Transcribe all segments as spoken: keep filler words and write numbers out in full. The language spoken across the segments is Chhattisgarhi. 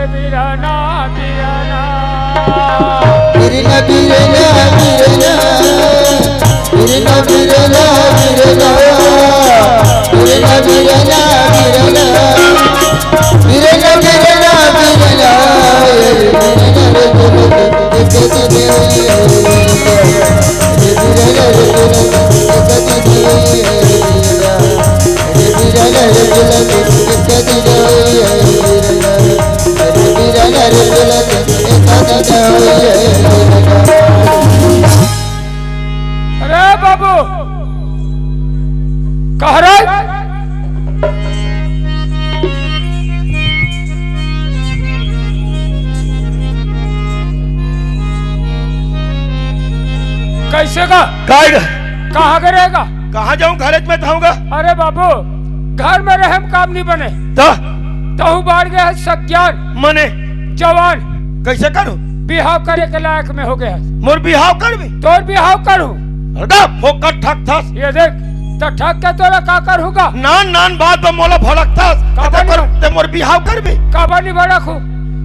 बिरना, बिरना। बिरना, बिरना, बिरना। बिरना, बिरना, बिरना। बिरना, बिरना, बिरना। बिरना, बिरना, बिरना। अरे बाबू, कह रहे कैसे का? काय ग? कहाँ के रहेगा? कहाँ जाऊं? घरे में तो हूँगा। अरे बाबू, घर में रहे में काम नहीं बने। त? तहूँ बाढ़ गया है सज्ञान। मने? जवान। कैसे करूँ? बिहाव करे के लायक में हो गया है। मोर बिहाव करबी? तोर बिहाव करूँ। अरे फोकट ठक थस। ये देख, त ठक के तोरा का करूँगा? नान नान बात पर मोला भड़कथस। काबर ते नहीं? करूँ, ते मोर बिहाव करबी? काबर नहीं भड़कूँ?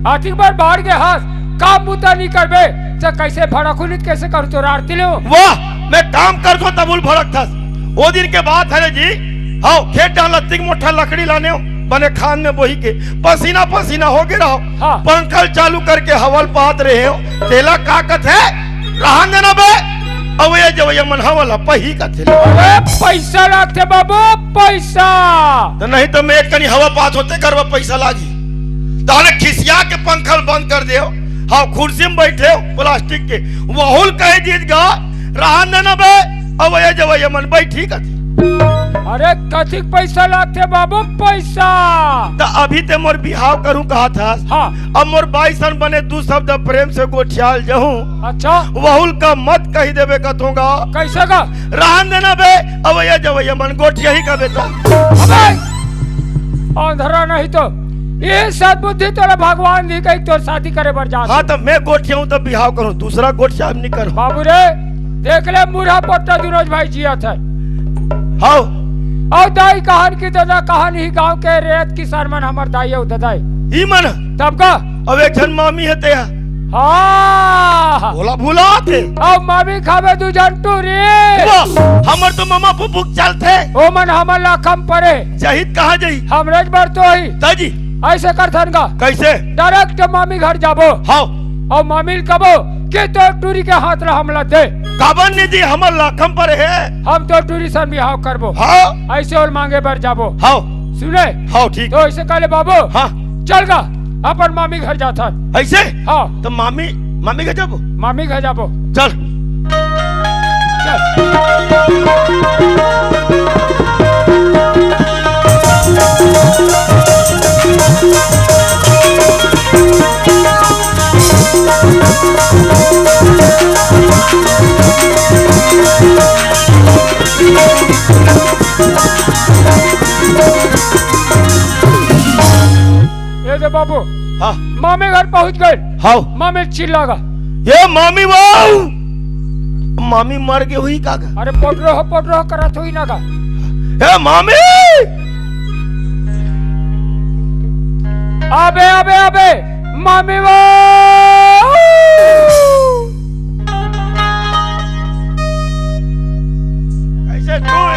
आतिक बार बाढ़ के हाथ काम बूता नहीं करबे, त कैसे भड़कूँ नहीं, कैसे करूँ तोर आरती ले? वाह, मैं काम करथों तब उल भड़कथस। वो दिन के बात हरे जी, हाँ, खेत डाल लत्ती के मोटा लकड़ी लाने हो, बने खान में बोही के, पसीना पसीना हो गे रहो। हाँ। पंखल चालू करके हवल पात रहे हो, तेला का कथे? रहन देना बे, अवैया जवैया मन हवल पही कथे। अरे पैसा लागथे बाबू, पैसा। तो नहीं तो मैं एक कनी हवा पात होते करवा पैसा लागी। ताले खिसिया के पंखल बंद कर दे हो, हाँ, कुर्सी में बैठे हो प्लास्टिक के, वहुल कहे जीत गा, रहन देना बे, अवैया जवैया मन बैठी कथे। अरे कथिक पैसा लागथे बाबू, पैसा। त अभी ते मोर बिहाव करूँ कहा था। हाँ। अब मोर बाई सन बने दू शब्द प्रेम से गोठियाल जहूँ। अच्छा। वहुल का मत कही देबे कथोंगा। कैसे का? रहन देना बे, अवैया जवैया मन गोठिया ही का बेटा। अबे! अंधरा नहीं तो ये सद्बुद्धि तोरे भगवान जी कही तोर शादी करे बर जात। हाँ, तो मैं गोठियाऊँ तो बिहाव करूँ, दूसरा गोठिया नहीं करूँ। बाबू रे, देख ले, मुरहा पोट्टा दुनोज भाई जियत है। हाव। अउ दाई कहन कि दादा कहन ही गांव के रेत किसान मन हमर दाई अउ ददाई। ई मन? तब का? अब एक झन मामी हे ते। हाँ। भोला भुलात हे। अउ मामी खावे दू झन टूरी। वाह, हमर तो ममा फुफुक चलथे। ओ मन हमर ला कम परे। जहित कहाँ जही? हमरे बर तो ही। दाजी। ऐसे करथन गा। कैसे? Direct मामी घर जाबो। हाव। अउ मामी ल कबो कि तोर टूरी के हाथ ला हमला दे। काबर नहीं दी, हमर लाखम पर हे। हम तोर टूरी सन बिहाव करबो। हाँ। ऐसे ओल मांगे बर जाबो। हाँ। सुने? हाँ, ठीक। तो ऐसे कहले बाबू। हाँ। चल गा, अपन मामी घर जाथन। ऐसे? हाँ। तो मामी, मामी घर जाबो? मामी घर जाबो। चल। चल। ए दे बाबू, हाँ। मामे घर पहुंच गए। हाव। मामे चिल्ला गा। ए मामी वाऊ, मामी मर गे हुई का गा? अरे पोटरो हो, पोटरो हो करत हुई ना गा। ए मामी! अबे, अबे, अबे, मामी वाऊ! ऐसे दूर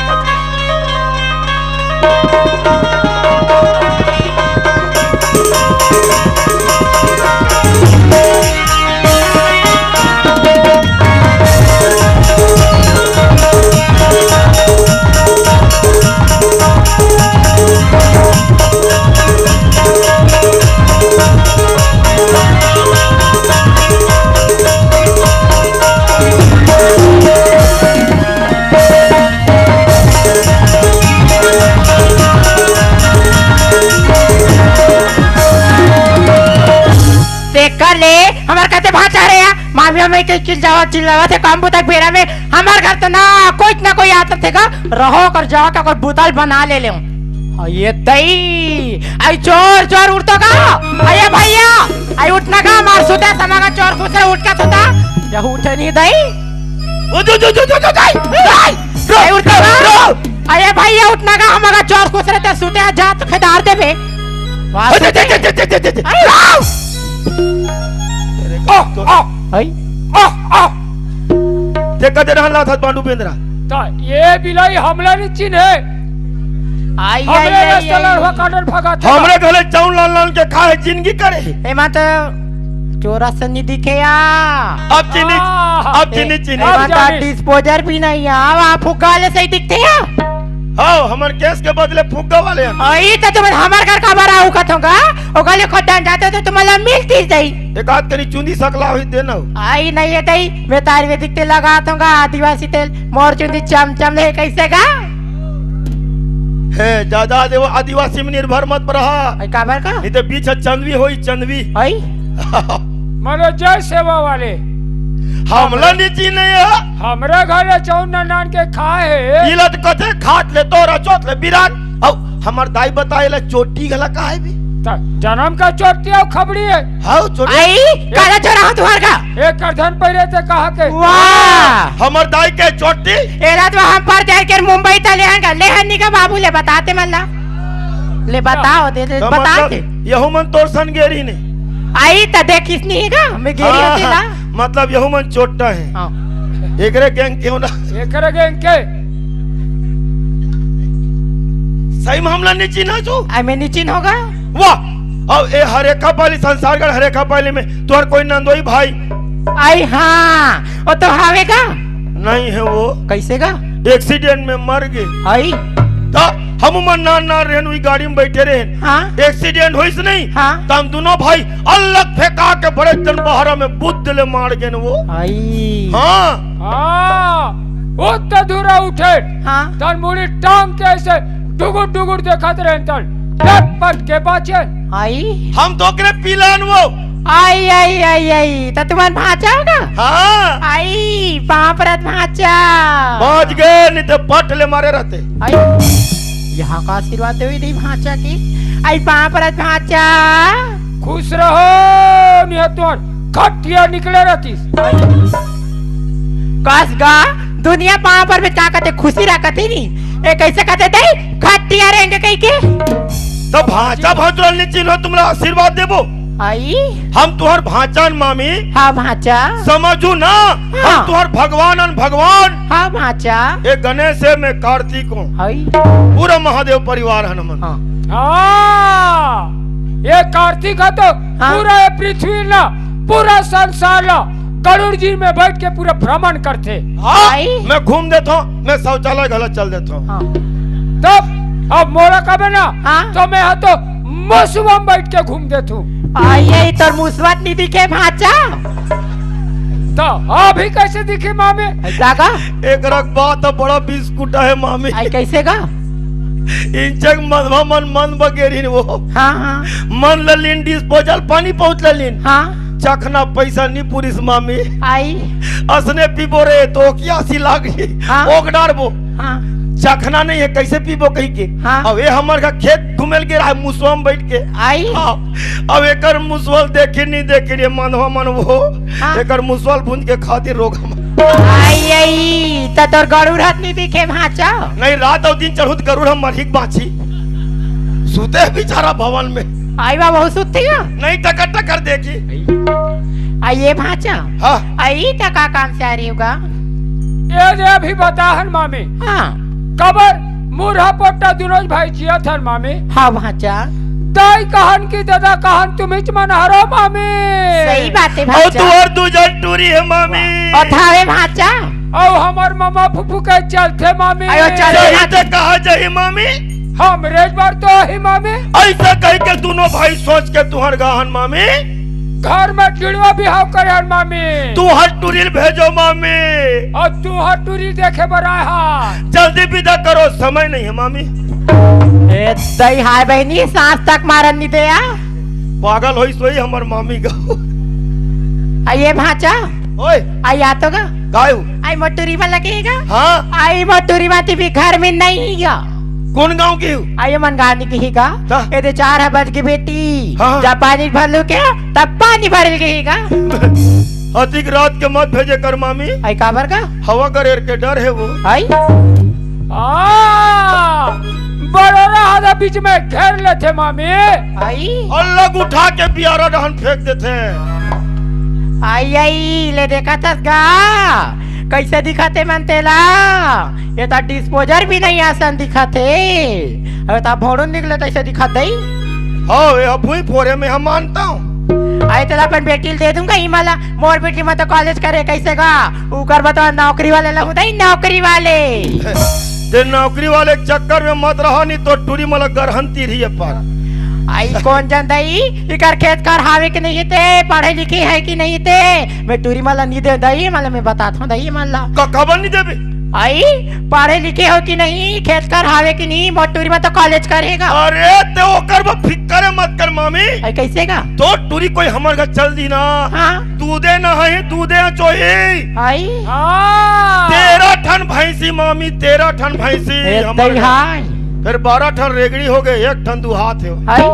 तेकर ले हमर कते भांचा रे या, मामी मामी के चिल्लावत चिल्लावत हे काम बुता के बेरा में। हमर घर तो ना कोई ना कोई आत थे का, रहो कर जाओ का कोई बोतल बना ले ले। ये दई, आई चोर चोर उठतो का? अरे भैया, आई उठना का? मार सुता समा का चोर खुसरे उठ का सुता? या उठे नहीं दई? ओ जो जो जो जो जो दई, दई, रो, आई उठतो का? रो। अरे भैया उठना का? हमारा चोर खुसरे ते सुते जा तो खेदार दे बे। वाह, अरे, सुन दे, दे, दे, दे, दे, दे, दे। अरे, आह, तो आह, आई। आह, आह। देखा दे रहन लात हत बांडू बेंदरा। त ये बिलाई हमला नहीं चिन्हे। आई, हमरे आई, आई, रास्ता आई। लड़वा काटन भगत हे। हमरे घरे चाउर लान लान के खाए जिंदगी करे। एमा तो चोरा से नहीं दिखे या। अब चिन्ही, आह। अब चिन्ही, ए, चिन्ही। अब एमा तो जाने। डिस्पोजर भी नहीं है। अब आप फुग्गा वाले सही दिखते हैं। हाँ, हमर केस के बदले फुग्गा वाले हैं। आई तो तुम हमर घर का बरा उकत होगा। ओकले खोदन जाते तो तुम्हारा मिलती सही। एक आध कनी चुंदी सकला हुई देना हो। आई नहीं है तई, मैं तार में दिखते लगा दूंगा आदिवासी तेल, मोर चुंदी चमचम ले कैसे गा? हे, ज्यादा देव आदिवासी में निर्भर मत रहा। आई काबर का? नहीं तो बीच चंदवी होई, चंदवी। आई? मानो जय सेवा वाले। हमला नहीं चिन्हे है। हमरे घर ले चौन नान के खाए है। इला तो कथे खात ले, तोरा चोत ले, बिरान। अब हमर दाई बताए ला चोटी घला का है बे? त जन्म का चोटी अउ खबड़ी है। हाउ चोटी। आई, काला चोरा हो तुहार का? एक करधन पहिरे ते कहा के। वाह। हमर दाई के चोटी। ए रात में हम पर जाए के मुंबई त लेहन का, लेहन नी का बाबू ले बताते मन ला। ले बताओ, दे, दे, तो बता मतलब दे। यहू मन तोर सन गेरी ने। आई त देखिस नहीं का, मैं गेरी हाँ, होती ला। हाँ, मतलब यहू मन चोट्टा है। हाँ। एकरे गैंग क्यों ना? एकरे गैंग के? सही मामला नहीं चिन्हा तू? आई मैं नहीं चिन्होगा। वाह! अब ए हरेखा पाली, संसारगढ़ हरेखा पाली में तोहर कोई नंदोई भाई? आई हाँ, वो तो हावे का? नहीं है वो। कैसे का? एक्सीडेंट में मर गए। आई? त हम मन नान नान रहन, उही गाड़ी में बैठे रहन। हाँ। एक्सीडेंट होइस नहीं? हाँ। त हम दोनों भाई अलग फेंका के बड़े जन बहरा में बुद्ध ले मार गेन वो। आई। हाँ। हाँ, उत धुरा उठे। हाँ। तन मुड़ी टांग के ऐसे डुगुर डुगुर देखत रहन तन। लटपट के बाचे। आई। हम तो ओकरे पिलान वो। आई, आई, आई, आई। त तुमन भांचा होगा? हाँ। आई, पांव परत भांचा। पहुंच गए, नहीं तो पट ले मारे रहते। आई, यहाँ का आशीर्वाद देवी दी भांचा की। आई, पांव परत भांचा। खुश रहो, निहतवन खटिया निकले रहतीस। कस गा, दुनिया पांव पर में का कहते, खुशी रह कहते नहीं। ए, कैसे कहते दे? खटिया रहेंगे कहीं के। तो भांचा भांचुरा नहीं चिन्हो, तुमला आशीर्वाद देबो। आई? हम तुहर भांचान मामी। हाँ, भांचा। समझू ना, हाँ। हम तुहर भगवान अन भगवान। हाँ, भांचा। ए गणेश है, मैं कार्तिक हूँ। आई? पूरा महादेव परिवार है नमन। हाँ। हाँ, ये कार्तिक है तो हाँ। पूरा ये पृथ्वी ला, पूरा संसार ला, गरुड़ जी में बैठ के पूरा भ्रमण करते। हाँ, आई? मैं घूम देता हूँ, मैं शौचालय घला चल देता हूँ। हाँ। तब अब मोला कबे ना, हाँ। तो मैं हा तो मुसवा में बैठ के घूम देथू। आई, आई, तोर मुसवा नहीं दिखे भांचा। तो अभी कैसे दिखे मामी? ऐसा का? एकरा बात बड़ा बिस्कुट है मामी। आई, कैसे का? इंचक मधवा मन मन बगेरिन वो। हाँ, हाँ। मन ललिन डिस्पोजल पानी पहुंच ललिन। हाँ। चखना पैसा नहीं पुरिस मामी। आई। असने पीबो रे तो क्या सी लाग जी। हाँ। ओक डारबो। हाँ। चखना नहीं है, कैसे पीबो कहीं के। हाँ। अब ये हमर का खेत घूमेल के रहा मुसवा में बैठ के। आई। हाँ। अब एकर मुसवल देखी नहीं देखी रे मनवा मन वो। हाँ। एकर मुसवल भूंज के खातिर रोग हम। आई, आई, त तोर गरुड़ हत नहीं दिखे भांचा। नहीं, रात और दिन चढ़ुत गरुड़ हम मरही के बांची। सुते बेचारा भवन में। आई बा, बहुत सुती है। नहीं, टकर टकर देखी। आ ये भांचा। हाँ। आई त का काम से आ रही होगा? ये दे अभी बताहन मामी। हाँ। कबर मुरहा पोट्टा दुनों भाई जियत हन मामी। हाँ भांचा। दाई कहन की दादा कहन तुम ही मन हरो मामी। सही बात है और भांचा। तुहर दू जन टूरी है मामी। और थावे भांचा। और हमर मामा फुफू के चलथे मामी। अयो चल सही भांचा। ते कहा जाही मामी। हम रेज बार तो ही मामी। ऐसा कह के दोनों भाई सोच के तुहर गाहन मामी। घर में जुड़वा बिहाव करे हन मामी। तुहर टूरी भेजो मामी। और तुहर टूरी देखे बर आए हा। जल्दी विदा करो, समय नहीं है मामी। ए दई हाय बहनी, सांस तक मारन नहीं दे आ। पागल होई सोई हमर मामी गा। आ ये भांचा। ओए। आई आ तो गा। कायू? आई मोटूरी में लगेगा। हाँ। आई मोटूरी में भी घर में नहीं है। कौन गांव की हूँ? आई मन गांव की ही गा। ता? ये दे चार है बज की बेटी। हाँ। जब पानी भर लू क्या? तब पानी भरल गई का? अतिक रात के मत भेजे कर मामी। आई काबर का? हवा गरेर के डर है वो। आई? आ, बड़ोरा हदे बीच में घेर लेथे मामी। आई। अलग उठा के बियारा डहन फेंक देथे। आई, आई, ले देखत हस गा, कइसे दिखत हे मन तेला? ये तो डिस्पोजर भी नहीं असन दिखत हे। अबे तो भोड़ू निकले तइसे दिखत दई। हव, ये भुई फोरे में हम मानता हूँ। आई, तेला अपन बेटी ल दे दूंगा, ई मला मोर बेटी में तो कॉलेज करे, कइसे गा? उकर बता नौकरी वाले लहू दई, नौकरी वाले। ते नौकरी वाले के चक्कर में मत रहा, नहीं तो टूरी मला गरहन तीर ही पर। आई, कोन जन दई, इकर खेत खार हावे कि नहीं ते, पढ़े लिखे हे कि नहीं ते, मैं टूरी मला नहीं दे दई, मला मैं बतात हूँ दई, मला। का, काबर नहीं देबे? आई, पढ़े लिखे हो कि नहीं, खेत खार हावे कि नहीं, मोर टूरी में तो कॉलेज करेगा। अरे, ते ओकर बर फिक्र मत कर मामी। आई, कइसे गा? तोर टूरी कोई हमर घर चल दी ना। हाँ। दूधे नहाही, दूधे चोही। आई। हाँ। तेरह ठन भैंसी मामी, तेरह ठन भैंसी ए, हमर दई घर। हाय। फिर बारह ठन रेगड़ी हो गए, एक ठन दुहात हे। आई।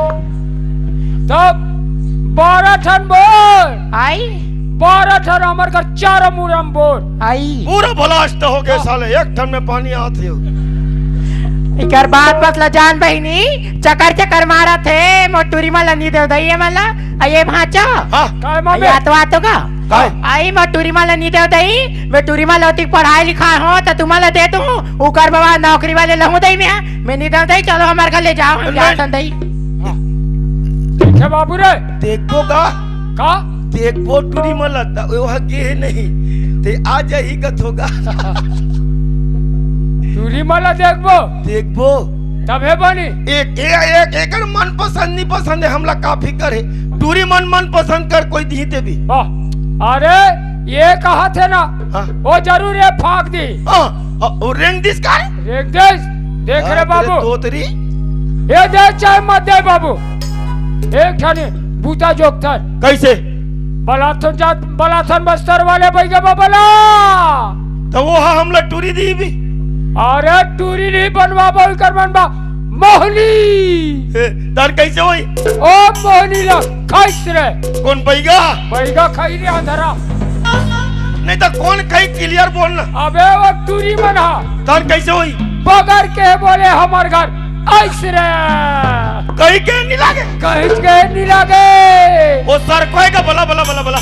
तब बारह ठन बोर। आई। बारह ठन हमर घर चारों मुरम बोर। आई। पूरा भलास्त हो गए साले, एक ठन में पानी आत हे। इकर बात बस ला जान बहिनी, चकर चकर मारत हे, मोर टूरी मला नी देव दई ये मला, आ ये भांचा। हाँ। काय आ मामे? ये आतवा तो का? काय? आई मोर टूरी मला नी देव दई, मैं टूरी मला ओतिक पढ़ाई लिखाई हो, त तुम्हाला दे दूँ, उकर बाबा नौकरी वाले लहू दई मैं, मैं नी देव दई, चलो हमर घर ले जाओ, हम नहीं। जात हन दई। हाँ। ठीक है बाबू रे। देखो का? का? देखबो टूरी मला त ओह गे नहीं, ते आ जाही कथो गा। टूरी मला देखबो? देखबो। तभे बनी। एक, ए-, एक, एकर मनपसंद, नी पसंद हे, हमला का फिकर हे? टूरी मन मनपसंद कर कोई दिही ते भी। वाह। अरे, ये कहा थे ना, हाँ। वो जरूर ये फाक दी। हाँ, हाँ, वो रेंग दिस का रे? रेंग दिस। देख रे हाँ, तेरे बाबू। तोतरी। ये दे चाहे मत दे बाबू। एक ठने बूता जोगथन। कइसे? बलाथन जात, बलाथन बस्तर वाले बैगे बाबा ला। तो वो हा हमला टूरी दी भी। अरे टूरी नहीं बनवाबो, इकर बनबा मोहनी। ए, तार कइसे होई? ओ मोहनी ला खाइस रे। कोन बैगा? बैगा खाई रे अंधरा। नहीं तो कोन खाई, clear बोल ना। अबे वो टूरी मन हा। तार कइसे होई? बगर के बोले हमर घर आइस रे। कहीं के नहीं लागे? कहीं के नहीं लागे। वो सर कोई का बला, बला, बला, बला।